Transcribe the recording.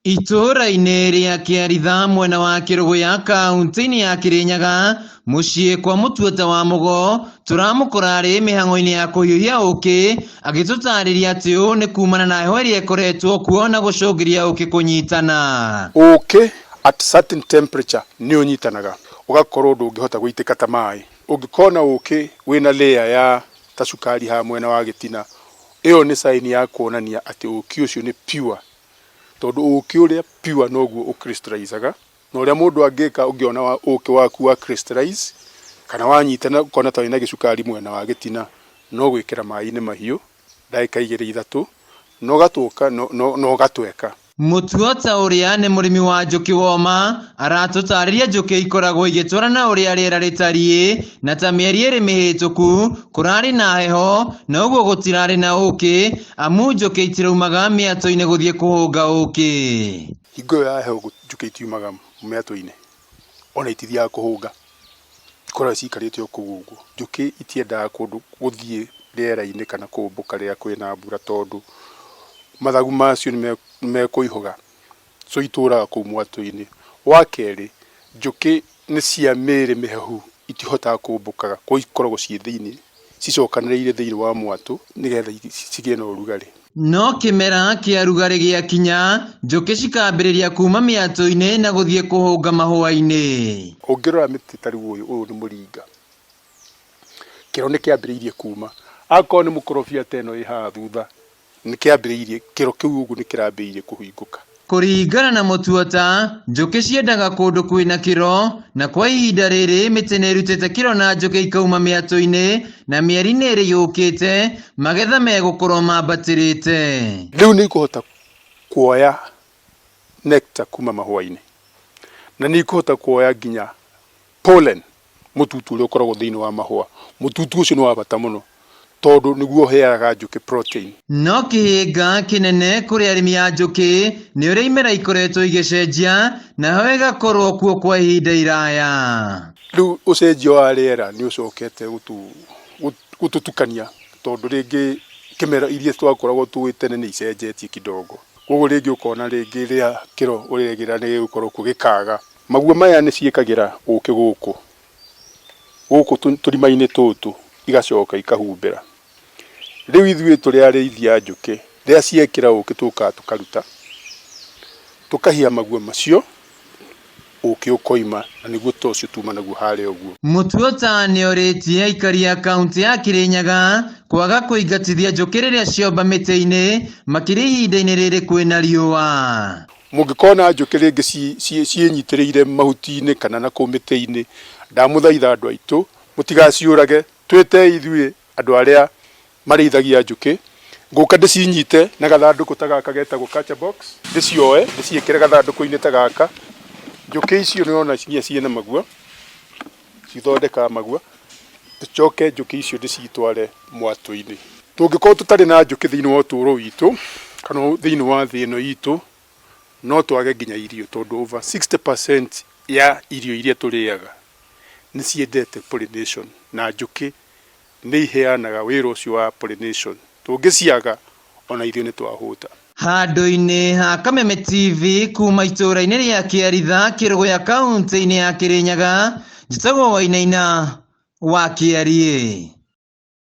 Itũũra-inĩ rĩa Kĩaritha mwena wa Kĩrũgũya kaũntĩ-inĩ ya Kĩrĩnyaga mũciĩ kwa Mũtuota wa Mũgo tũramũkora arĩ mĩhang'o-inĩ ya kũhiũhia ũkĩ agĩtũtarĩria atĩ ũũ nĩ kumana na heho ĩrĩa ĩkoretwo kuo na gũcũngĩria ũkĩ kũnyitana. Ũkĩ at certain temperature nĩ ũnyitanaga ũgakorwo ndũngĩhota gũitĩka ta maĩ. Ũngĩkona ũkĩ wĩna layer ya ta cukari haha mwena wa gĩtina, ĩyo nĩ sign ya kuonania atĩ ũkĩ ũcio nĩ pure tondũ ũkĩ ũrĩa pure noguo ũ crystallize aga, na ũrĩa mũndũ angĩka ũngĩona ũkĩ waku wa crystallize kana wanyitana ũkona ta wĩna gĩcukari mwena wa gĩtina, no gwĩkĩra maĩ-inĩ mahiũ ndagĩka igĩrĩ ithatũ na ũgatũka na ũgatweka. Mũtuota ũrĩa nĩ mũrĩmi wa njũkĩ woma aratũtarĩria njũkĩ ikoragwo igĩtwarana ũrĩa rĩera rĩtariĩ na ta mĩeri ĩrĩ mĩhĩtũku kũrarĩ na heho na ũguo gũtirarĩ na ũkĩ amu njũkĩ itiraumaga mĩatũ-inĩ gũthiĩ kũhũnga ũkĩ. Hingo ĩyo ya heho njũkĩ itiumaga mĩatũ-inĩ ona itithiaga kũhũnga, ikoragwo cikarĩte o kũu ũguo. Njũkĩ itiendaga kũndũ gũthiĩ rĩera-inĩ kana kũmbũka rĩrĩa kwĩna mbura tondũ mathagu macio nĩ mekũihũga, so itũraga kũu mwatũ-inĩ. Wa kerĩ, njũkĩ nĩ cia mĩrĩ mĩhehu itihotaga kũmbũkaga, koguo ikoragwo ciĩ thĩiniĩ, cicokanĩrĩire thĩiniĩ wa mwatũ nĩgetha cigĩe na ũrugarĩ. No kĩmera kĩa rugarĩ gĩakinya, njũkĩ cikambĩrĩria kuma mĩatũ-inĩ na gũthiĩ kũhũnga mahũa-inĩ. Ũngĩrora mĩtĩ ta rĩu ũyũ, ũyũ nĩ mũringa, kĩro nĩ kĩambĩrĩirie kuma, akorwo nĩ mũkorobia ta ĩno ĩ haha thutha, nĩ kĩambĩrĩirie, kĩro kĩu ũguo nĩ kĩrambĩrĩirie kũhingũka. Kũringana na Mũtuota, njũkĩ ciendaga kũndũ kwĩna kĩro na kwa ihinda rĩrĩ mĩtĩ nĩĩrutĩte kĩro na njũkĩ ikauma mĩatũ-inĩ na mĩeri-inĩ ĩrĩ yũkĩte magetha megũkorwo mambatĩrĩte. Rĩu nĩ ikũhota kuoya nectar kuma mahũa-inĩ na nĩ ikũhota kuoya nginya pollen mũtutu ũrĩa ũkoragwo thĩinĩ wa mahũa. Mũtutu ũcio nĩ wa bata mũno tondũ nĩguo ũheaga njũkĩ protein. No kĩhĩnga kĩnene kũrĩ arĩmi a njũkĩ nĩ ũrĩa imera ikoretwo igĩcenjia na heho ĩgakorwo kuo kwa ihinda iraya. Rĩu ũcenjia wa rĩera nĩ ũcokete gũtũtukania tondũ rĩngĩ kĩmera iria twakoragwo tũĩ tene nĩ icenjetie kidogo. Koguo rĩngĩ ũkona rĩngĩ rĩa kĩro ũrerĩgĩrĩra nĩ gĩgũkorwo kuo gĩkaga. Maguo maya nĩ ciĩkagĩra ũkĩ gũkũ, gũkũ tũrima-inĩ tũtũ igacoka ikahumbĩra. Rĩu ithuĩ tũrĩ arĩithi a njũkĩ, rĩrĩa ciekĩra ũkĩ tũkaga tũkaruta, tũkahiha maguo macio, ũkĩ ũkoima na nĩguo ta ũcio tuma naguo harĩa ũguo. Mũtuota nĩorĩtie aikari a kauntĩ ya Kĩrĩnyaga kwaga kũingatithia njũkĩ rĩrĩa ciomba mĩtĩ-inĩ makĩria ihinda-inĩ rĩrĩ kwĩna riũa. Mũngĩkona njũkĩ rĩngĩ ciĩnyitĩrĩire mahuti-inĩ kana na kũu mĩtĩ-inĩ, ndamũthaitha andũ aitũ, mũtigaciũrage, twĩtei ithuĩ andũ arĩa marĩithagia njũkĩ, ngũka ndĩcinyite na gathandũkũ ta gaka getagwo catcher box, ndĩcioe ndĩciĩkĩre gathandũkũ-inĩ ta gaka, njũkĩ icio nĩ ũrona nginya ciĩna magua, cithondekaga magua, njoke njũkĩ icio ndĩcitware mwatũ-inĩ. Tũngĩkorwo tũtarĩ na njũkĩ thĩinĩ wa ũtũũro witũ, kana thĩinĩ wa thĩ ĩno itũ, no twage nginya irio tondũ over 60% ya irio iria tũrĩaga nĩ ciendete pollination na njũkĩ nĩ iheanaga wĩra ũcio wa pollination. Tũngĩciaga ona ithuĩ nĩ twahũta. Handũ-inĩ ha Kameme TV kuma itũũra-inĩ rĩa Kĩaritha, Kĩrũgũya kauntĩ-inĩ ya Kĩrĩnyaga, njĩtagwo Wainaina wa Kĩariĩ.